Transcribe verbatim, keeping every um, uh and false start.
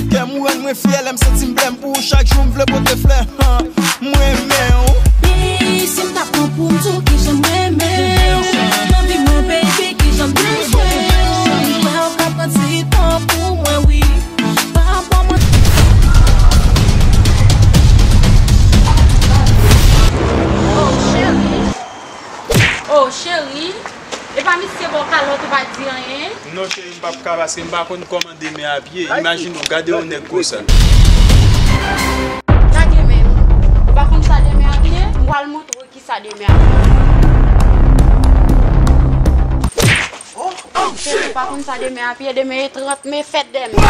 Kè m ou rann mwen fyè, lè m santi m blè, m pou ou chak jou m vle pote flè. Han, m renmen w. Baby, si m ta pran pou m di w kijan m renmen w. Nan vi mwen, baby, kijan m bezwen w. M kwè w ka pran ti tan pou mwen, wi. Pa bò mwen. Oh, cheri. Oh, cheri. E pa misye ba w kalòt ou pa di anyen? Non, cheri, m p ap ka paske m pa konn kòman demen ap ye. Imajine w, gade yon nèg konsa. Gade men. Ou pa konn sa demen ap ye? M pral montre w kisa demen ap ye. Oh, oh, cheri, ou pa konn sa demen ap ye? Demen e trant me, fèt dèmen.